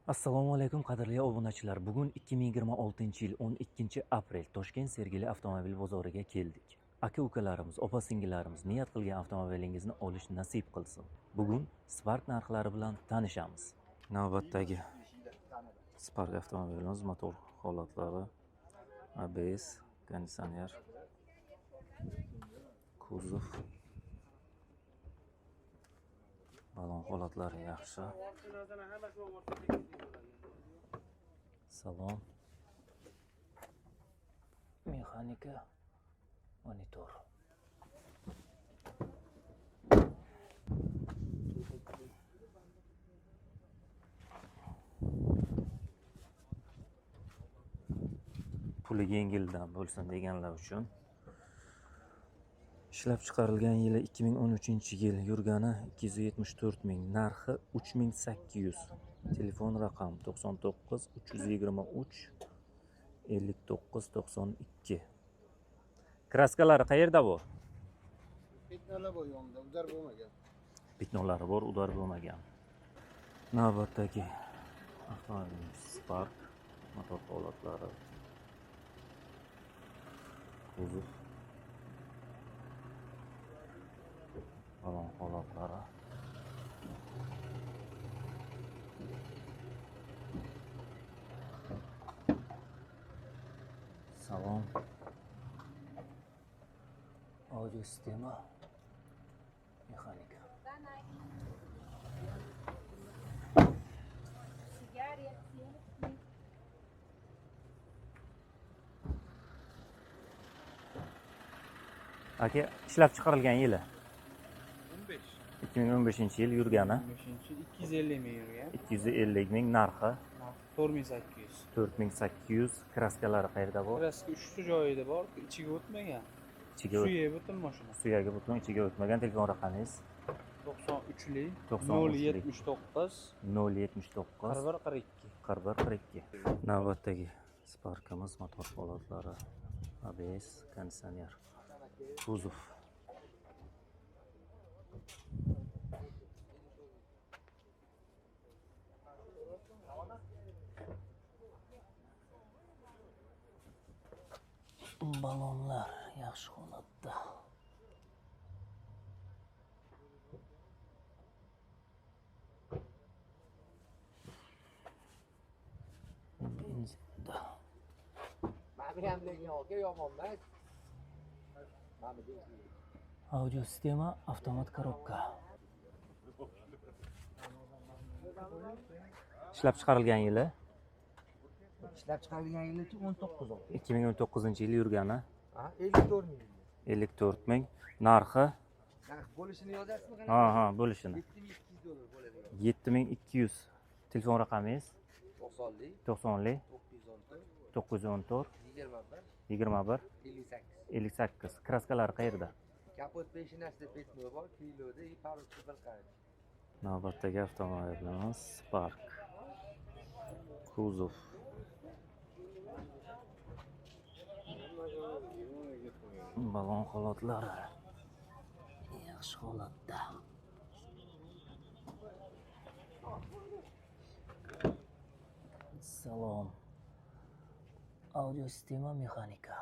Assalomu alaykum, qadrli obunachilar. Bugun 2026-yil 12 aprel Toshkent Sergeli avtomobil bozoriga keldik. Aka-ukalarimiz, opa-singillarimiz, niyat qilgan avtomobilingizni olish nasib qilsin. Bugun Spark narxlari bilan tanishamiz. Navbatdagi Spark avtomobilimiz, motor holatlari, ABS, konditsioner, kuzov, balon holatlari yaxshi. Salon, mexanika, monitor. Puli yengildan bo'lsin deganlar uchun. Ishlab chiqarilgan yili 2013-yil, yurgani 274 ming, narxi 3800. Telefon raqam 99 323 59 92. Kraskalari qayerda bor? Пятна lar bor yonida, удар bo'lmagan. Пятно lari bor, удар bo'lmagan. Navbatdagi avtomobilimiz Spark, motor holatlari, kuzov, balon holatlari. Salon, audio sistema, mexanika. Sigaret, семечки. Aka, ishlab chiqarilgan yili 15. 2015-yil, yurgani 15 250 ming yurgan. 250 ming, narxi 4800. 4800. Kraskalari qayerda bor? Kraska uchta joyida bor, ichiga o'tmagan. Ichiga Suyagi butun mashina. Suyagi butun, ichiga o'tmagan. Telefon raqamingiz? 93lik 93lik. 079 079 41 42. 41 42. Navbatdagi Sparkimiz, motor holatlari, ABS, konditsioner, kuzov. Balonlar yaxshi holatda. Benzinda. Mani ham lekin aka yomon emas. Mani. Audio sistema, avtomat коробка. Ishlab chiqarilgan yili? Ishlab chiqarilgan yili 19 oldi. 2019 yil, yurgani? Ha, 54 ming. 54 ming. Narxi? Narx bo'lishini yozasizmi? Ha, bo'lishini. 7200 dollar bo'ladi. 7200. Telefon raqamingiz? 90lik 90lik 914 914 21 21 58. 58. Kraskalari qayerda? Kapot peshinasida пятно bor, kiloda и порог da bir qancha. Navbatdagi avtomobilimiz Spark. Kuzov. Balon holatlari yaxshi holatda. Salon. Audio sistema, mexanika.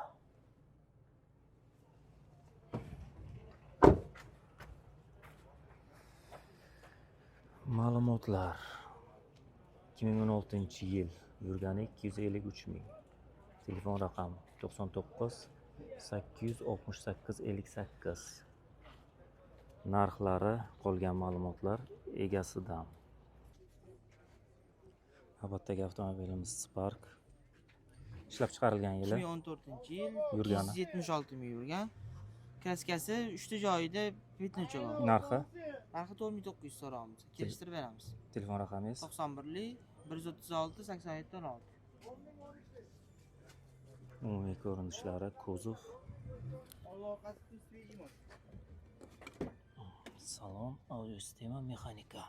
Ma'lumotlar: 2016 yil, yurgani 253 ming. Telefon raqami 99 868 58. Narxlari, qolgan ma'lumotlar egasidan. Navbatdagi avtomobilimiz Spark. Ishlab chiqarilgan yili? 2014 yil. Yurgani? 276 ming yurgan. Kraskasi uchta joyida пятно cha bor. Narxi? Narxi 4900 so'rayapmiz. Kelishtirib beramiz. Telefon raqamingiz? 91lik 136 87 16. Umumiy ko'rinishlari, kuzov. Salon, audio sistema, mexanika.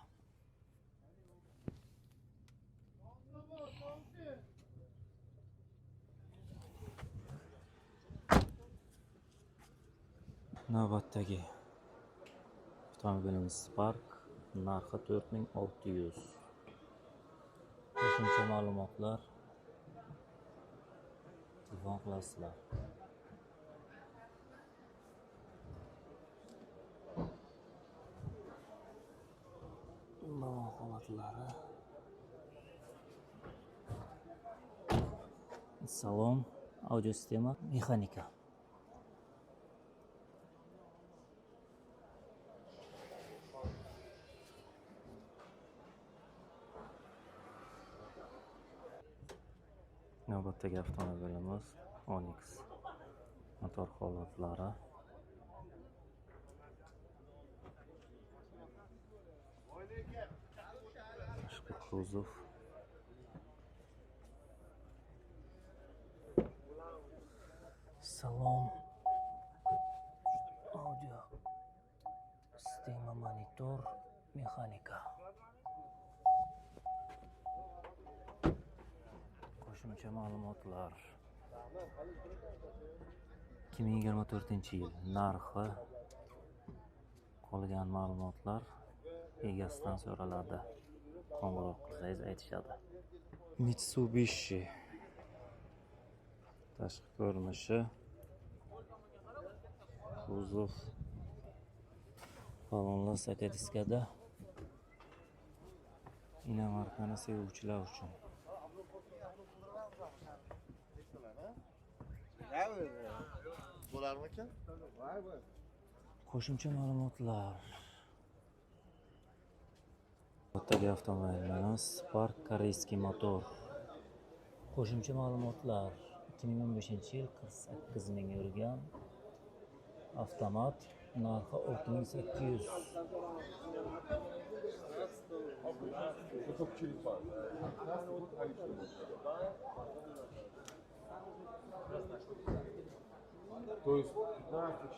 Navbatdagi avtomobilimiz Spark, narxi 4600. Qo'shimcha ma'lumotlar telefon qilasizlar. Balon holatlari. Salon, audio sistema, mexanika. Navbatdagi avtomobilimiz Onix. Motor holatlari. Tashqi kuzov. Salon, audio sistema, monitor, mexanika. Qo'shimcha ma'lumotlar. 2024-yil, narxi, qolgan ma'lumotlar egasidan so'raladi. Qo'ng'iroq qilsangiz aytishadi. Mitsubishi. Tashqi ko'rinishi. Kuzov. Balonlar sakadiskada. Inomarkani sevuvchilar uchun. Bo'larmikan? Qo'shimcha ma'lumotlar. Navbatdagi avtomobilimiz Spark, корейский motor. Qo'shimcha ma'lumotlar: 2015-yil, 48 ming yurgan, avtomat, narxi 6800. Только через пару. 15 год наличный. То есть 15